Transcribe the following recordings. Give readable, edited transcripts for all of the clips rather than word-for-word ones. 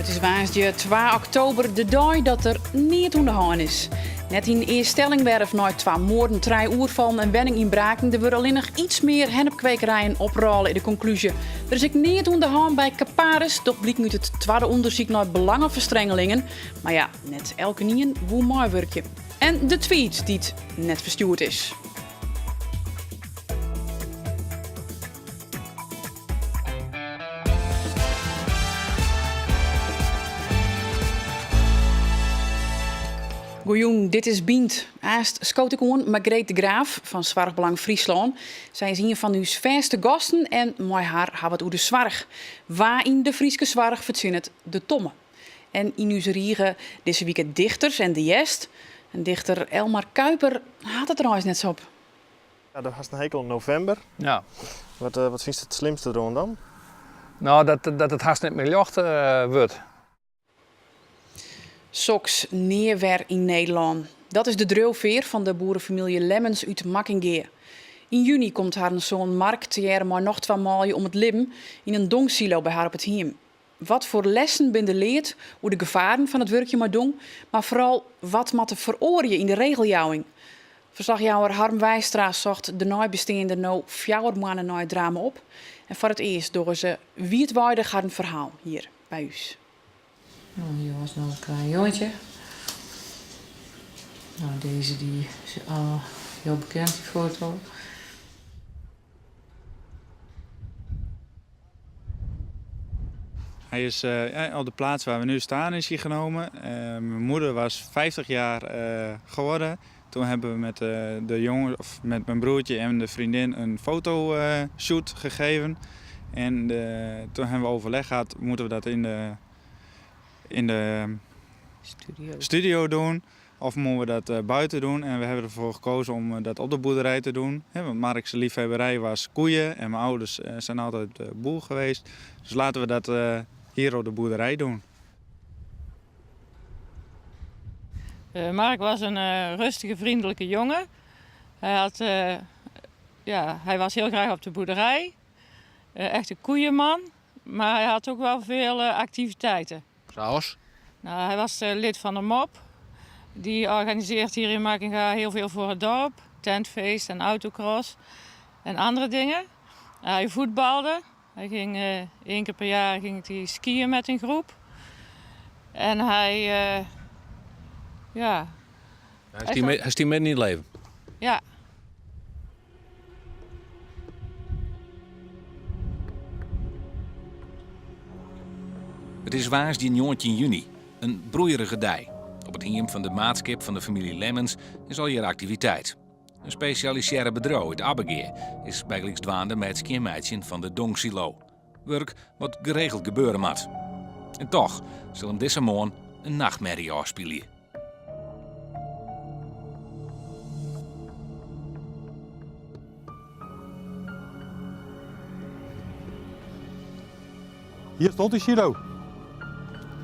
It is woansdei twa oktober, de dei dat der neat oan de hân is. Net yn Eaststellingwerf nei twa moarden, trije oerfallen en wenningynbraken. Der wurde allinnich iets mear hennepkwekerijen oprôle is de konklúzje. Der is ek neat oan de hân by Caparis, docht bliken út it twadde ûndersyk nei belangeferstrengelingen. Mar ja, net elkenien woe meiwurkje. En de tweet dy't net ferstjoerd is. Goejûn, dit is Bynt. Aanst skoot ik oan Margreet de Graaf fan Soarchbelang Fryslân. Sy is ien fan ús fêste gasten en mei har ha we it oer de soarch. Wa yn de Fryske soarch fertsjinnet de tomme? En yn ús rige dizze wike dichters en de hjerst. En dichter Elmar Kuiper hat it der eins net sa op. Ja, do hast in hekel oan novimber. Ja. Wat, eh, wat fynst it slimste deroan dan? No, dat, dat it hast net mear ljocht eh, wurdt. Soks nea wer yn Nederlân. Dat is de driuwfear fan de boerefamylje Lemmens út Makkingea. Yn juny komt harren soan Mark tegearre mei noch twa manlju om it libben yn in dongsilo by har op it hiem. Wat foar lessen binne der leard oer de gefaren fan it wurkjen mei dong, mar foaral wat moat der feroarje yn de regeljouwing? Ferslachjouwer Harm Weistra socht de neibesteanden no fjouwer moanne nei it drama op. En foar it earst dogge se wiidweidich harren ferhaal hjir by ús. No, hjir was noch in klein jongetje. No, dizze dy is al hiel bekend, dy foto. Hij is eh, op de plaats waar we nu staan is hij genomen. Eh, mijn moeder was 50 jaar eh, geworden. Toen hebben we met de jongen, of met mijn broertje en de vriendin een fotoshoot gegeven. En de, toen hebben we overleg gehad, moeten we dat in de, in de studio. studio doen? Of moeten we dat eh, buiten doen? En we hebben ervoor gekozen om eh, dat op de boerderij te doen. Want Mark's liefhebberij was koeien en mijn ouders eh, zijn altijd boer geweest. Dus laten we dat hier op de boerderij doen. Mark was een rustige, vriendelijke jongen. Hij, had, ja, hij was heel graag op de boerderij. Echt een koeienman. Maar hij had ook wel veel activiteiten. Zoals? Nou, hij was lid van de MOP. Die organiseert hier in Makkinga heel veel voor het dorp. Tentfeest en autocross en andere dingen. Hij voetbalde. Hij ging eh, één keer per jaar ging hij skiën met een groep. En hij, eh, ja. Hy stie midden yn it leven. Ja. It is woansdei 19 juny, in broeierige dei. Op it hiem fan de maatskip fan de famylje Lemmens is allegear aktiviteit. In spesjalisearre bedriuw út Abbegea is bygelyks dwaande mei it skjinmeitsjen fan de dongsilo. Wurk wat geregeld gebeure moat. En toch sil him dizze moarn in nachtmerje ôfspylje. Hier stond die silo.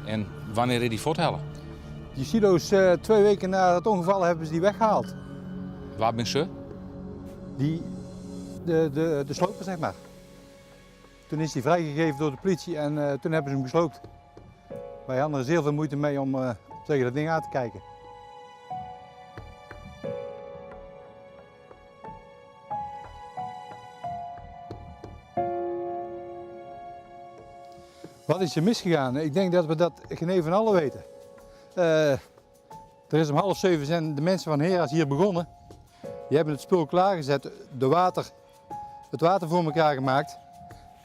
En wannear is dy fuorthelle? Die silo's eh, twee weken na het ongeval hebben ze die weggehaald. Wa binne se? Die, de, de, de sloper, zeg maar. Toen is die vrijgegeven door de politie en eh, toen hebben ze hem gesloopt. Wij hadden er zeer veel moeite mee om eh, tegen dat ding aan te kijken. Wat is er misgegaan? Ik denk dat we dat geen een van allen weten. Uh, er is om 6.30 zijn de mensen van Heras hier begonnen. Die hebben het spul klaargezet, de water, het water voor elkaar gemaakt.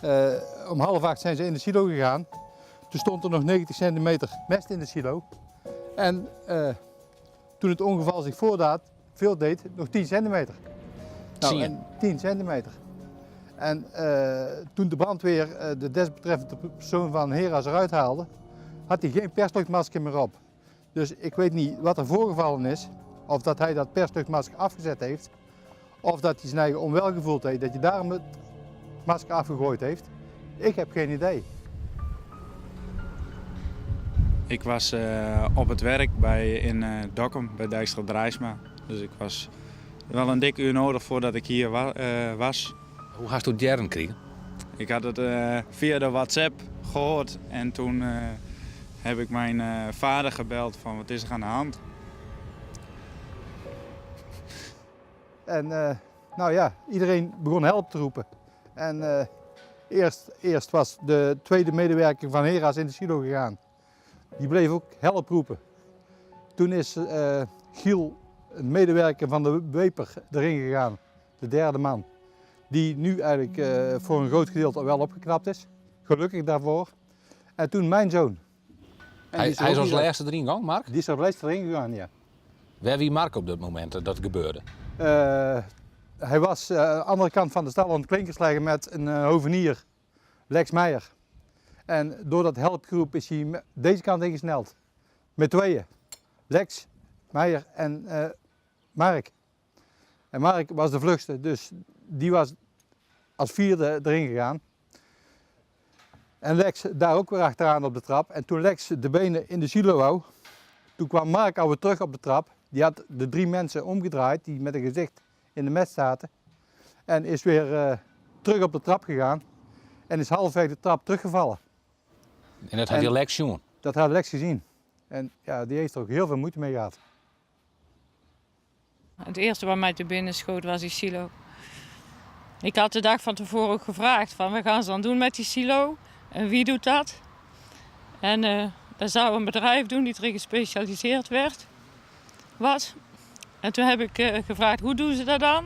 Uh, om 7.30 zijn ze in de silo gegaan. Toen stond er nog 90 centimeter mest in de silo. En uh, toen het ongeval zich voordeed, veel deed, nog 10 centimeter. Nou, en 10 centimeter. En uh, toen de brandweer de desbetreffende persoon van Heras eruit haalde, had hij geen persluchtmasker meer op. Dus ik weet niet wat er voorgevallen is, of dat hij dat persluchtmasker afgezet heeft, of dat hij zijn eigen onwel gevoeld heeft, dat hij daarom het masker afgegooid heeft. Ik heb geen idee. Ik was uh, op het werk bij, in uh, Dokkum bij Dijkstra Draisma. Dus ik was wel een dik uur nodig voordat ik hier wa uh, was. Hoe hast do it hearren krigen? Ik had het via de WhatsApp gehoord en toen Heb ik mijn eh, vader gebeld van wat is er aan de hand. En eh, nou ja, iedereen begon help te roepen. En eh, eerst, eerst was de tweede medewerker van Hera's in de silo gegaan. Die bleef ook help roepen. Toen is eh, Giel, een medewerker van de Weper, erin gegaan. De derde man. Die nu eigenlijk eh, voor een groot gedeelte wel opgeknapt is. Gelukkig daarvoor. En toen mijn zoon. En Hij, die er hij is ook als niet uit- laatste erin gegaan, Mark. Die is er als laatste erin gegaan, ja. Waar wie Mark op dat moment dat dat gebeurde? Eh, hij was aan de andere kant van de stal aan het klinkers leggen met een hovenier, Lex Meijer. En door dat helpgroep is hij deze kant ingesneld. Met tweeën. Lex, Meijer en eh, Mark. En Mark was de vlugste, dus die was als vierde erin gegaan. En Lex daar ook weer achteraan op de trap. En toen Lex de benen in de silo wou, toen kwam Mark alweer terug op de trap. Die had de drie mensen omgedraaid die met een gezicht in de mest zaten. En is weer eh, terug op de trap gegaan. En is halfweg de trap teruggevallen. En dat had En- je Lex jongen. Dat had Lex gezien. En ja, die heeft er ook heel veel moeite mee gehad. Het eerste wat mij te binnen schoot was die silo. Ik had de dag van tevoren ook gevraagd van wat gaan ze dan doen met die silo en wie doet dat? En eh dat zou een bedrijf doen die erin gespecialiseerd werd. Was. En toen heb ik eh, gevraagd hoe doen ze dat dan?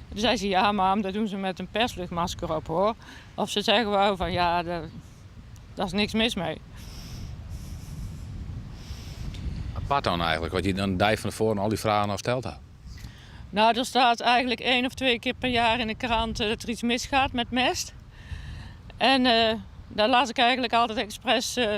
Toen zei ze ja mam, dat doen ze met een persluchtmasker op hoor. Of ze zeggen wou van ja, daar, daar is niks mis mee. Apart dan eigenlijk, wat je dan die van tevoren al die vragen al stelt had. Nou, er staat eigenlijk één of twee keer per jaar in de krant eh, dat er iets misgaat met mest. En eh, daar las ik eigenlijk altijd expres eh,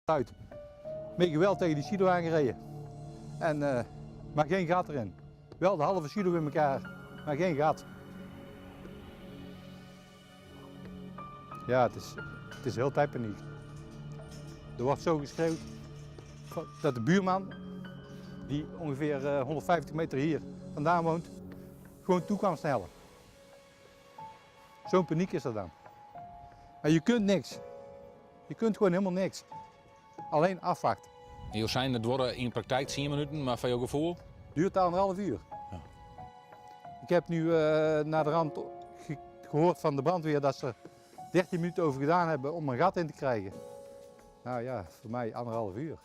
Uit. Met geweld tegen die silo aangereden. En, eh, maar geen gat erin. Wel de halve silo in elkaar, maar geen gat. Ja, het is, het is heel tijd paniek. Er wordt zo geschreeuwd dat de buurman, die ongeveer eh, 150 meter hier vandaan woont, gewoon toe kwam snellen. Zo'n paniek is er dan. Maar je kunt niks. Je kunt gewoon helemaal niks. Alleen afwachten. En je zijn het worden in praktijk 10 minuten, maar van jouw gevoel? Duurt anderhalf uur. Ja. Ik heb nu eh, naar de rand ge- gehoord van de brandweer dat ze 13 minuten over gedaan hebben om een gat in te krijgen. Nou ja, voor mij anderhalf uur.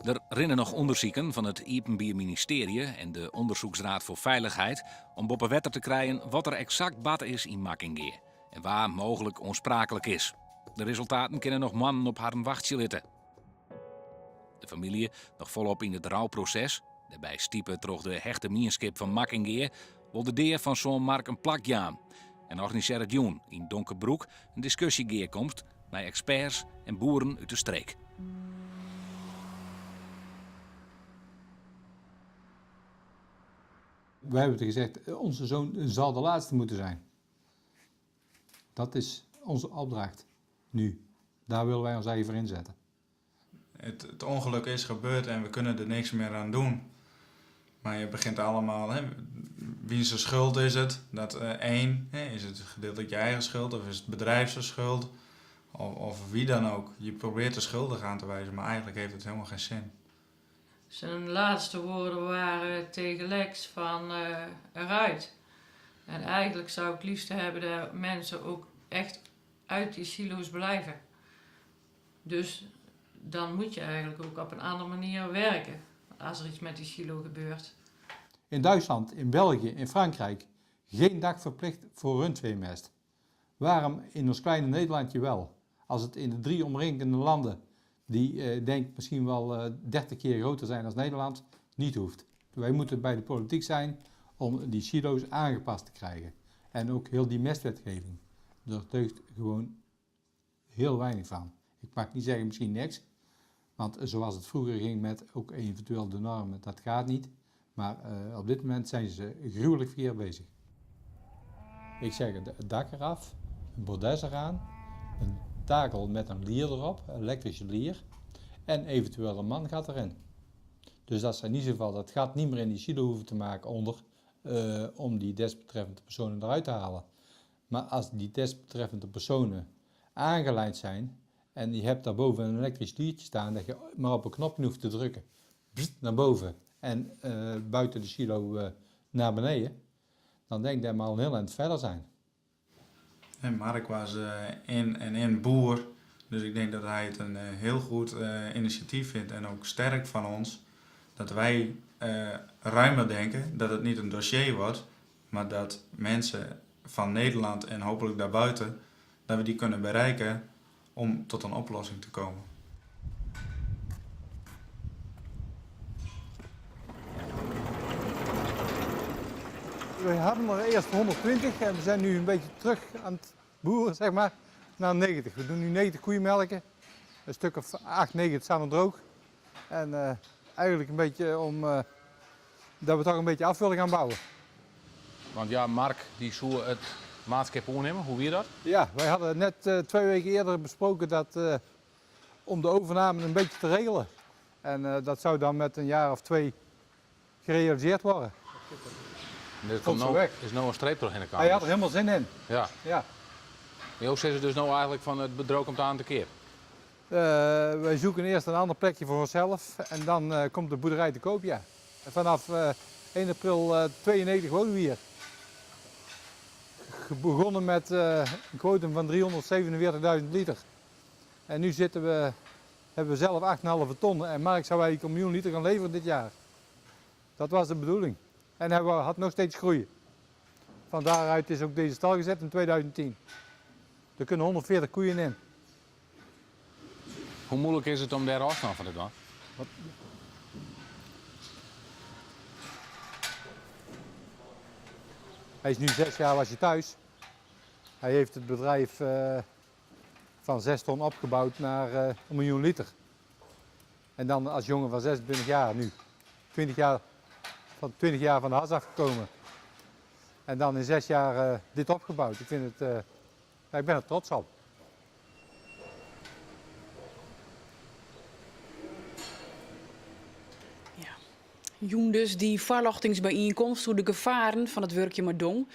Er rinnen nog onderzoeken van het Iepenbier Ministerie en de Onderzoeksraad voor Veiligheid om boppe wetter te krijgen wat er exact bad is in Makkingeer en waar mogelijk onsprakelijk is. De resultaten kunnen nog mannen op haar wachtje zitten. De familie nog volop in het rouwproces, daarbij stiepen troch de hechte mienskip van Makkingeer, wil de deer van zo'n Mark een plak jaan en organiseert Joen in Donkerbroek een discussiegeerkomst bij experts en boeren uit de streek. Wij hebben gezegd, eh, onze zoon zal de laatste moeten zijn. Dat is onze opdracht nu. Daar willen wij ons eigen voor inzetten. Het, het ongeluk is gebeurd en we kunnen er niks meer aan doen. Maar je begint allemaal, hè, wie zijn schuld is het? Dat eh, één, hè, is het gedeeltelijk je eigen schuld of is het bedrijf zijn schuld? Of, of wie dan ook. Je probeert de schuldig aan te wijzen, maar eigenlijk heeft het helemaal geen zin. Zijn laatste woorden waren tegen Lex van eh, eruit. En eigenlijk zou ik het liefst hebben dat mensen ook echt uit die silo's blijven. Dus dan moet je eigenlijk ook op een andere manier werken als er iets met die silo gebeurt. In Duitsland, in België, in Frankrijk geen dak verplicht voor rundveemest. Waarom in ons kleine Nederlandje wel? Als het in de drie omringende landen, die eh, denk misschien wel 30 eh, keer groter zijn dan Nederland, niet hoeft. Wij moeten bij de politiek zijn om die silo's aangepast te krijgen. En ook heel die mestwetgeving. Daar deugt gewoon heel weinig van. Ik mag niet zeggen misschien niks, want zoals het vroeger ging met ook eventueel de normen, dat gaat niet. Maar uh, op dit moment zijn ze gruwelijk verkeerd bezig. Ik zeg het dak eraf, een bordes eraan, een takel met een lier erop, een elektrische lier, en eventueel een mangat erin. Dus dat ze in ieder geval dat gat niet meer in die silo hoeven te maken onder, uh, om die desbetreffende personen eruit te halen. Maar als die desbetreffende personen aangelijnd zijn en je hebt daarboven een elektrisch liertje staan, dat je maar op een knopje hoeft te drukken, bzzt, naar boven en uh, buiten de silo uh, naar beneden, dan denk ik dat we al een heel eind verder zijn. En Mark was uh, in en in boer, dus ik denk dat hij het een heel goed initiatief vindt en ook sterk van ons. Dat wij ruimer denken, dat het niet een dossier wordt, maar dat mensen van Nederland en hopelijk daarbuiten, dat we die kunnen bereiken om tot een oplossing te komen. We hadden er eerst 120 en we zijn nu een beetje terug aan het boeren, zeg maar, naar 90. We doen nu 90 koeien melken. Een stuk of 8, 9 het staan droog. En uh, eigenlijk een beetje om uh, dat we toch een beetje af willen gaan bouwen. Want ja, Mark die zoe it maatskip oernimme, hoe wie dat? Ja, wij hadden net uh, twee weken eerder besproken dat uh, om de overname een beetje te regelen. En uh, dat zou dan met een jaar of twee gerealiseerd worden. Er komt nou, is nou in streep troch de kant. Hij had er helemaal zin in. Ja. Ja. Jo sizze dus nou eigenlijk fan it bedriuw komt oan te keap. Wij zoeken eerst een ander plekje voor onszelf en dan komt de boerderij te koop, ja. En vanaf 1 april 92 wonen we hier. Begonnen met een quotum van 347.000 liter. En nu zitten we, hebben we zelf 8,5 ton en Mark zou eigenlijk 1 miljoen liter gaan leveren dit jaar. Dat was de bedoeling. En hij had nog steeds groeien. Van daaruit is ook deze stal gezet in 2010. Er kunnen 140 koeien in. Hoe moeilijk is it om dêr ôfstân fan te dwaan? Wat? Hij is nu 6 jaar was hij thuis. Hij heeft het bedrijf uh, van 6 ton opgebouwd naar 1 miljoen liter. En dan als jongen van 26 jaar nu. 20 jaar, van 20 jaar van de has afgekomen. En dan in 6 jaar uh, dit opgebouwd. Ik, vind het, ja, ik ben er trots op. Ja. Jûn dus dy foarljochtingsbyienkomst oer de gefaren fan it wurkjen mei dong.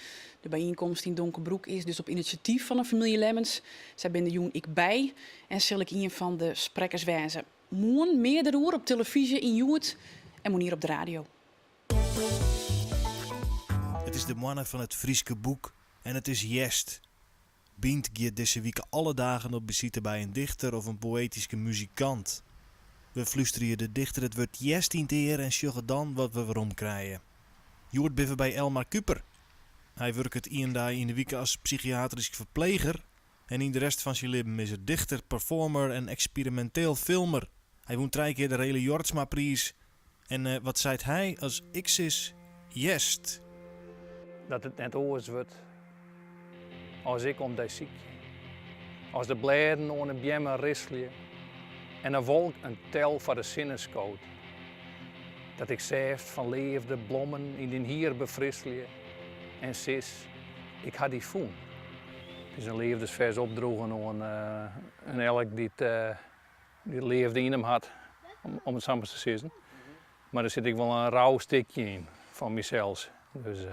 De byienkomst yn Donkerbroek is dus op inisjatyf fan de famylje Lemmens. Sy binne der jûn ek by en sil ek ien fan de sprekkers wêze. Moarn mear deroer op telefyzje yn Hjoed en moarnier op de radio. It is de moanne fan it Fryske boek en it is hjerst. Bynt giet dizze wike alle dagen op besite by in dichter of in poëtyske muzikant. We flústerje de dichter it wurd hjerst yn 't ear en sjogge dan wat we werom krije. Hjoed binne we by Elmar Kuper. Hy wurket ien dei yn de wike as psychiatrysk ferpleger en yn de rest fan syn libben is er dichter, performer en eksperiminteel filmer. Hy wûn trije kear de Rely Jorritsmapriis. En eh, wat seit hy as ik sis hjerst? Dat it net oars wurdt as ik om dy sykje. As de blêden oan 'e beammen risselje en in wolk in tel foar de sinne skoot. Dat ik sêft fan leafde blommen yn dyn hier befrisselje en sis, ik ha dy fûn. It is in leafdesfers opdroegen oan in elk dy't leafde yn him hat, om it samar te sizzen. Mar der sit ek wol in rau stikje yn fan mysels. Dus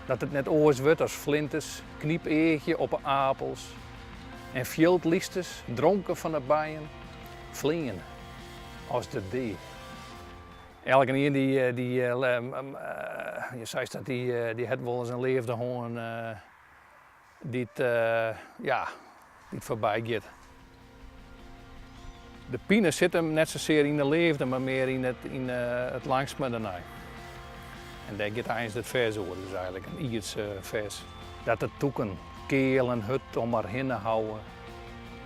dat it net oars wurdt as flinters knypeachje op 'e apels en fjildlysters dronken fan 'e bijen fleane as de dea. Elkenien dy, dy je seist dat, dy hat wolris in leafde hân dy't, ja. Dy't foarby giet. De pine sit him net sasear yn de leafde, mar mear yn it, yn it langstme dernei. En dêr giet eins it fers oer, dus eigenlik in ierds fers. Dat de tûken keal en hurd om har hinne houwe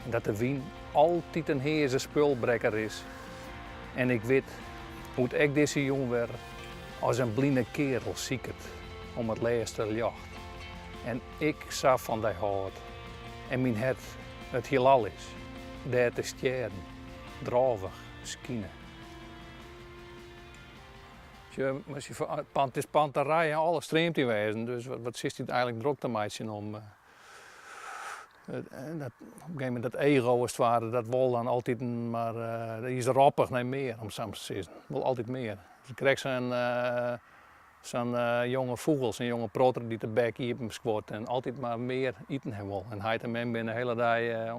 en dat de wyn altyd in heaze spulbrekker is. En ik wit hoe't ek dizze jûn wer as in bline kearel siket om it lêste ljocht. En ik sa fan dy hâld en myn hert it hielal is, dêr't de stjerren drôvich skine. Sjoch, it is panterij en alles streamt yn wêzen, dus wat sitst dy eigenlik drok te meitsjen om dat, op in gegeven momint dat ego as it ware, dat wol dan altyd mar, dat is roppich nei mear, om sa mar te sizzen. Wol altyd mear. Krekt sa'n Sa'n jonge fûgel, sa'n jonge protter dy't de bek iepen skuort en altyd mar mear iten ha wol. En heit en mem binne de hiele dei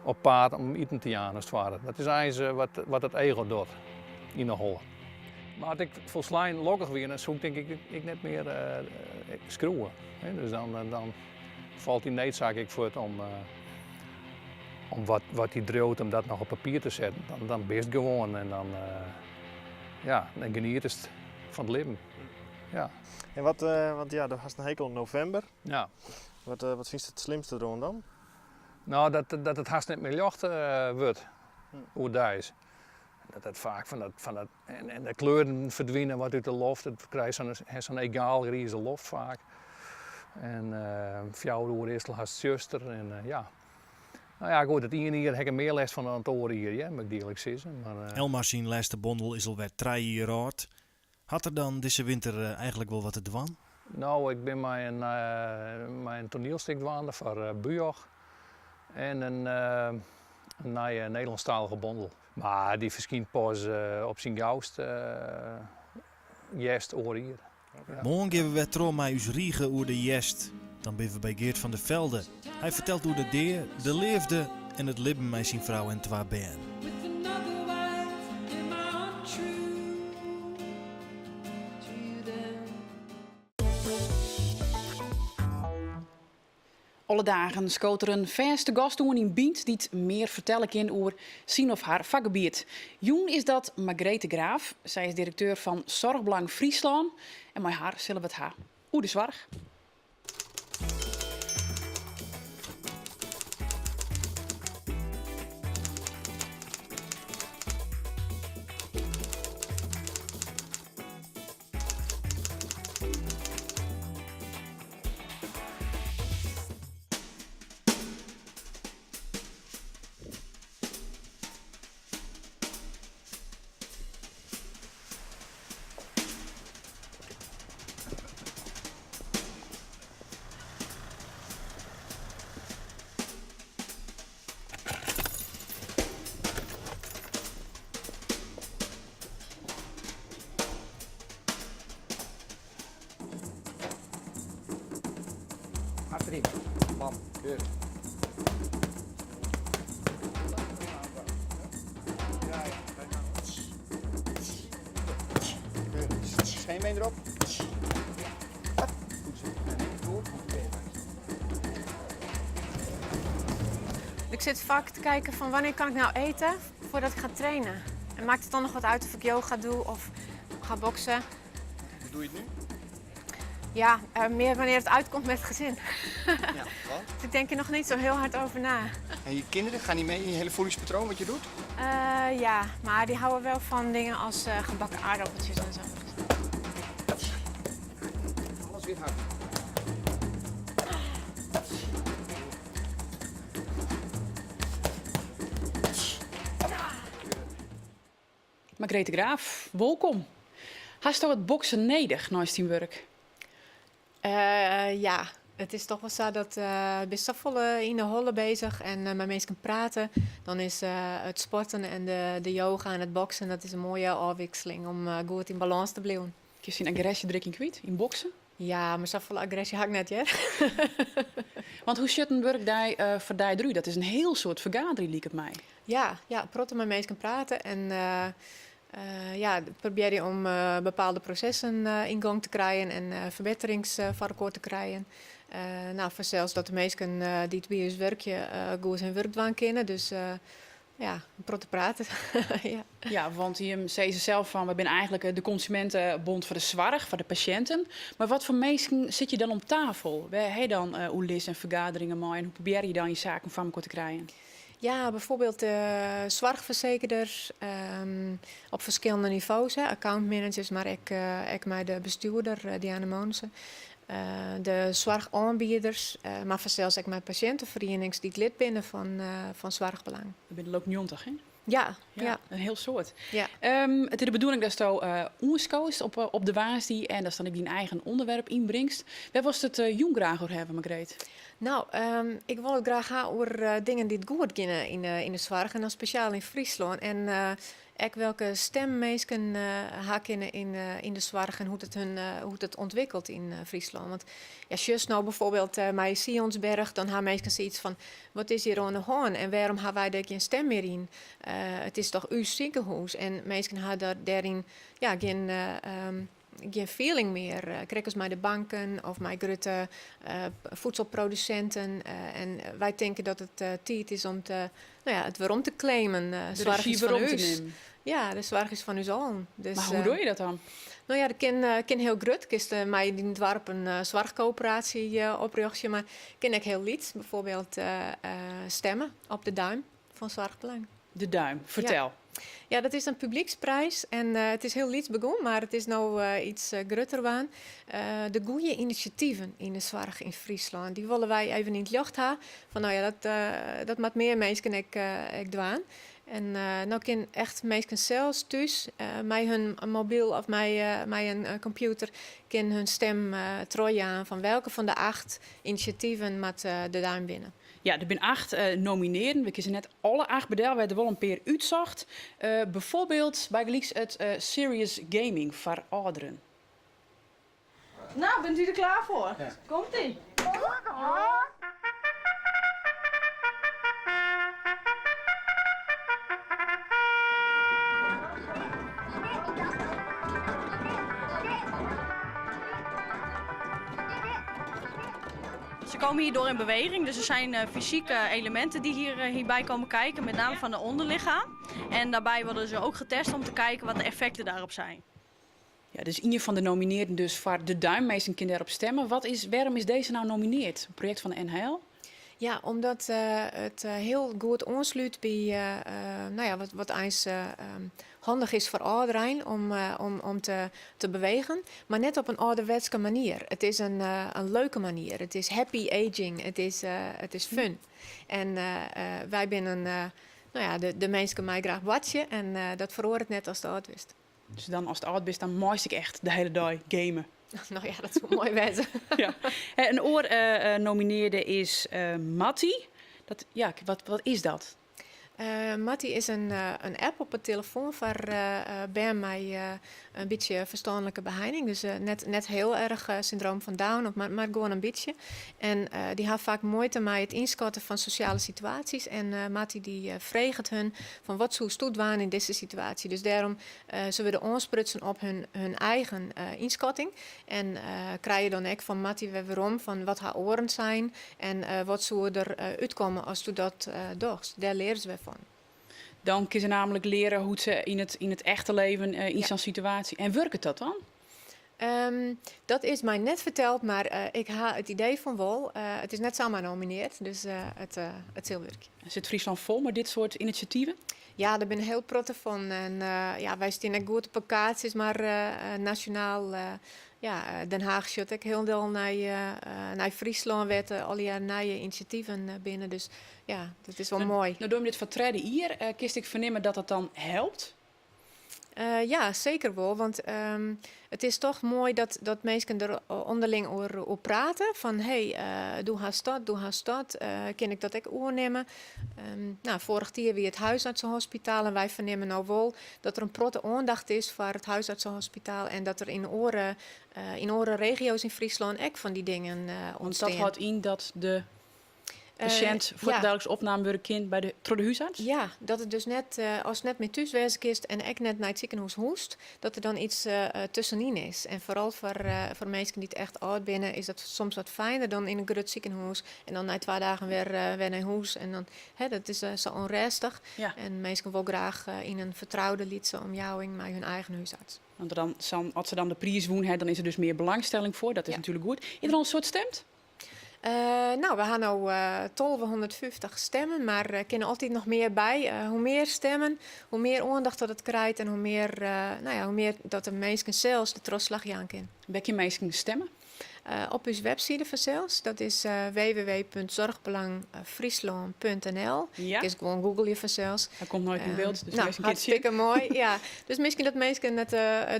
op paad om iten te jaan as it ware. Dat is eins wat it ego docht yn 'e holle. Mar as ik folslein lokkich wie, dan soe ik tink ik ek net mear skriuwe. Dus dan falt dy needsaak ek fuort om wat dy driuwt om dat noch op papier te setten. Dan bist gewoan en dan, ja, dan genietest. Fan it libben, ja. En wat, want ja, do hast in hekel oan novimber. Ja. Wat, wat fynst it slimste deroan dan? No, dat, dat it hast net mear ljocht wurdt oerdeis. Dat it faak fan dat, fan dat, en, en de kleuren ferdwine wat út de loft. It krijst sa'n, hast sa'n egaal grize loft faak. En fjouwer oere is it al hast tsjuster en ja. No ja, goed, it iene jier ha ik der mear lêst fan dan it oare jier, hear, moat ik earlik sizze. Mar, Elmar syn lêste bondel is alwer trije jier âld. Hat er dan dizze winter eigenlik wol wat te dwaan? No, ik bin mei in, mei in toanielstik dwaande foar Bujoch en in, in nije Nederlânsktalige bondel. Mar dy ferskynt pas op syn gaust hjerst oar jier. Moarn gean we wer troch mei ús rige oer de hjerst. Dan binne we by Geert van der Velde. Hy fertelt oer de dea, de leafde en it libben mei syn frou en twa bern. Alle dagen skoot der in fêste gast oan yn Bynt dy't mear fertelle kin oer syn of har fakgebiet. Jûn is dat Margreet de Graaf. Sy is direkteur fan Zorgbelang Fryslân en mei har sille we it ha oer de soarch. Achterin. Bam. Keurig. Scheenbeen erop. Goed zo. En even door. Ik zit vaak te kijken van wanneer kan ik nou eten voordat ik ga trainen. En maakt het dan nog wat uit of ik yoga doe of ga boksen? Hoe doe je het nu? Ja, meer wanneer het uitkomt met het gezin. Ja, want? Dus ik denk er nog niet zo heel hard over na. En je kinderen, gaan die mee in je hele voedingspatroon wat je doet? Ja, maar die houden wel van dingen als gebakken aardappeltjes en zo. Alles weer hard. Margreet de Graaf, wolkom. Hasto it boksen nedich neist dyn wurk? Ja, it is toch wol sa dat bist safolle yn de holle bezich en mei minsken prate. Dan is it sporten en de yoga en it boksen, dat is in moaie ôfwikseling om goed yn balâns te bliuwen. Kinst dyn agresje der ek yn kwyt, yn boksen? Ja, mar safolle agresje ha ik net hear. Want hoe sjocht in wurkdei foar dy derút? Dat is in hiel soad fergaderje, liket my. Ja, ja, protte mei minsken prate en ja, probearje om bepaalde prosessen yn gong te krijen en ferbetterings foar elkoar te krijen. No, fansels dat de minsken dy't by ús wurkje goed hun wurk dwaan kinne. Dus ja, in protte praten. Ja. Ja, want jim sizze sels fan wy binne eigenlik de konsumintenbond foar de soarch, foar de pasjinten. Mar wat foar minsken sit je dan om tafel? Wêr ha je dan oerlis en fergaderingen mei en hoe probearje je dan je saken foar mekoar te krijen? Ja, bijvoorbeeld de soarchfersekerders op ferskillende nivo's, hè, accountmanagers, mar ek, ek mei de bestjoerder Diana Monissen. De soarchoanbieders, mar fansels ek mei pasjinteferienings dy't lid binne fan Soarchbelang. Dat binne der ek 90, hè? Ja, ja. In hiel soad. Ja. It is de bedoeling datsto oanskowst op de woansdei en datst dan ek dyn eigen ûnderwerp ynbringst. Wêr wolst it jûn graach oer hawwe, Margreet? No, ik wol it graach ha oer dingen dy't goed geane yn de soarch en dan spesjaal yn Fryslân. En ek welke stim minsken ha kinne yn de soarch en hoe't it hun, hoe't it ûntwikkelt yn Fryslân. Want ja, sjochst no bijvoorbeeld mei Sionsberg, dan ha minsken sayts fan wat is hjir oan de hân en wêrom ha wy dêr gjin stim mear yn? It is toch ús sikehûs en minsken ha dêryn ja, gjin, gjin feeling mear. Krekt as mei de banken of mei grutte voedselprodusinten. En wy tinke dat it tiid is om te, no ja, it werom te claimen. De Soarch regie is fan werom te ús. nimmen. Ja, de soarch is fan ús allen. Dus, Mar hoe doe je dat dan? No ja, dat kin hiel grut. Kinst mei dyn doarp in soarchkoöperaasje oprjochtsje, mar kin ek hiel lyts. Bijvoorbeeld stemme op de duim fan Soarchbelang. De duim, fertel. Ja. Ja, dat is in publyksprijs en it is hiel lyts begûn, mar it is no iets grutter waard. De goede inisjativen yn de soarch yn Fryslân, dy wolle wy even yn it ljocht ha. Fan no ja, dat moat mear minsken ek dwaan. En no kin echt minsken sels thús mei hun mobyl of mei in kompjûter kin hun stim trochjaan fan welke fan de acht inisjativen moat de duim winne. Ja, der binne acht nominearden. We kinne se net alle acht bedel, we hawwe der wol in pear útsocht. Bijvoorbeeld bygelyks it Serious Gaming foar âlderen. No, bent u der klaar foar? Komt ie! Ze komen hierdoor in beweging, dus er zijn fysieke elementen die hierbij komen kijken, met name van de onderlichaam. En daarbij worden ze ook getest om te kijken wat de effecten daarop zijn. Ja, dus ien fan de nominearden dus foar de duim. Minsken kinne dêrop stemme. Wêrom is dizze no nomineard? In projekt fan de NHL? Ja, omdat it hiel goed oanslút by no ja, wat eins handich is foar âlderein om te bewegen, mar net op in âlderwetske manier. It is in leuke manier. It is happy aging. It is fun. En wy binne no ja, de minsken mei graach boartsje en dat feroaret net ast âld wurdst. Dus dan ast âld bist, dan meist ek echt de hiele dei gamen. No ja, dat soe moai wêze. Ja. In oar nominearde is Matty. Dat, ja, wat is dat? Matty is in app op 'e telefoan foar bern mei in bytsje ferstânlike beheining. Dus net hiel erch syndroom fan Down, of mar gewoan in bytsje. En dy ha faak muoite mei it ynskatten fan sosjale situaasjes. En Matty dy freget hun fan wat soesto dwaan yn dizze situaasje. Dus dêrom se wurde oansprutsen op hun eigen ynskatting. En krije dan ek fan Matty wer werom fan wat ha oaren sein en wat soe der útkomme asto dat dochst. Dêr leare se wer fan. Dan kinne se namelijk leare hoe't se yn it echte leven yn sa'n situaasje. En wurket dat dan? Dat is my net ferteld, mar ik ha it idee fan wol. It is net samar nomineard, dus it sil wurkje. Sit Fryslân fol mei dit soart inisjativen? Ja, der binne hiel protte fan. En ja, wy stean ek goed op 'e kaart, sis mar, nasjonaal. Ja, Den Haag sjocht ek hielendal nei Fryslân, wêr't allegear nije inisjativen binne. Dus ja, dat is wol moai. No dogge we dit foar it tredde jier. Kinst ek fernimme dat dat dan helpt? Ja, seker wol. Want it is toch moai dat minsken der ûnderling oer prate. Fan hey, do hast dat, do hast dat. Kin ik dat ek oernimme? No, foarich jier wie it huisartsenhospitaal en wy fernimme no wol dat der in protte oandacht is foar it huisartsenhospitaal en dat der yn oare regio's yn Fryslân ek fan dy dingen Want dat ûntstean. hâldt yn dat de. Pasjint fuortendaliks opnaam wurde kin by de, troch de húsarts? Ja, dat it dus net, ast net mear thús wêze kinst en ek net nei it sikehûs hoechst, dat der dan iets tuskenyn is. En foaral foar, foar minsken dy't echt âld binne, is dat soms wat fijner dan yn in grut sikehûs en dan nei twa dagen wer, wer nei hûs. En dan, hè, dat is sa ûnrêstich. En minsken wol graach yn in fertroude lytse omjouwing mei hun eigen húsarts. Want dan, as se dan de priis wûn ha, dan is der dus mear belangstelling foar. Dat is natuerlik goed. Is der al in soad stimd? No, we ha no 1250 stimmen, mar der kinne altyd noch mear by. Hoe mear stimmen, hoe mear oandacht dat it krijt en hoe mear, no ja, hoe mear dat de minsken sels de trochslach jaan kin. Wêr kinne minsken stimme? Op ús webside fansels, dat is www.zorgbelangfryslân.nl. Ja. Kinst gewoan googleje fansels. Hy komt no yn byld, dus no, minsken kinne it sjen. Hartstikke moai, ja. Dus miskien dat minsken it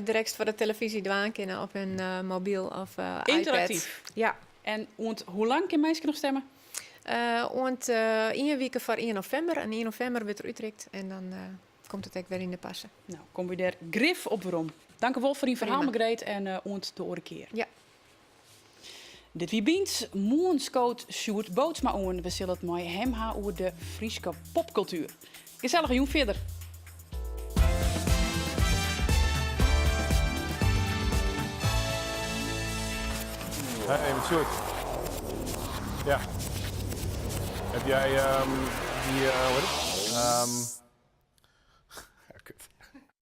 direkt foar de telefyzje dwaan kinne op hun mobyl of iPad. Ynteraktyf. Ja. En oant hoe lang kinne minsken noch stimme? Oant ien wike foar ien novimber. En ien novimber wurdt er útrikt en dan komt it ek wer yn de parse. No, komme wy dêr grif op werom. Dankewol foar dyn ferhaal, Prima. Margreet, en oant de oare kear. Ja. Dit wie Bynt. Moarn skoot Sjoerd Bootsma oan. We sille it mei him ha oer de Fryske popkultuer. Gesellige jûn fierder. Hey, met Sjoerd. Ja. Heb jij die, hoe heet het?